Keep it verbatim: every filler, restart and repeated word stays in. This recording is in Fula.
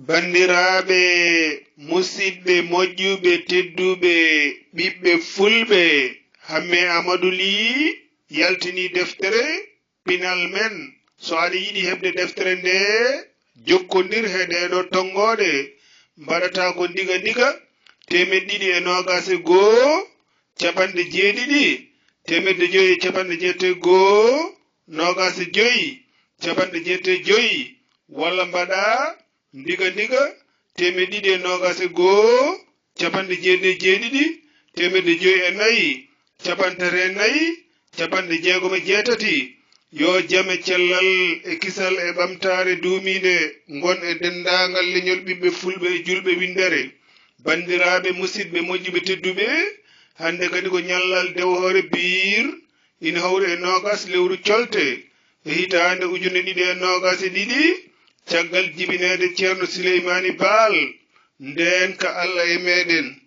Banndiraaɓe, musidɓe moƴƴuɓe, tedduɓe, ɓiɓɓe fulɓe, Hammee Aamadu Lih yaltinii deftere pinal men. So aɗa yiɗi heɓde deftere ndee, jokkondir he ɗeeɗoo tonngooɗe. Mbaɗataa ko ndiga ndiga, teemedde ɗiɗi e noogaas e goo, capanɗe jeeɗiɗi, teemedde joy e capanɗe jeetati e goo, noogaas e joy, capanɗe jeetati e joy, walla mbaɗaa ndiga ndiga, teemedde ɗiɗi e noogaas e goo, capanɗe jeeɗiɗi e jeeɗiɗi, teemedde joy e nayi, capanɗe tati e nayi, capanɗe jeegom e jeetati. Yo jam e cellal e kisal e ɓamtaare duumiinde ngon e denndaangal leñol ɓiɓɓe fulɓe e juulɓe winndere. Banndiraaɓe, musidɓe moƴƴuɓe tedduɓe, hannde kadi ko ñallal dewo hoore biir, ina hawri e noogaas lewru colte e hitaande ujunere ɗiɗi e noogaas e ɗiɗi, caggal jibineede Ceerno Sileymaani Baal, ndeen ka Alla e meeɗen.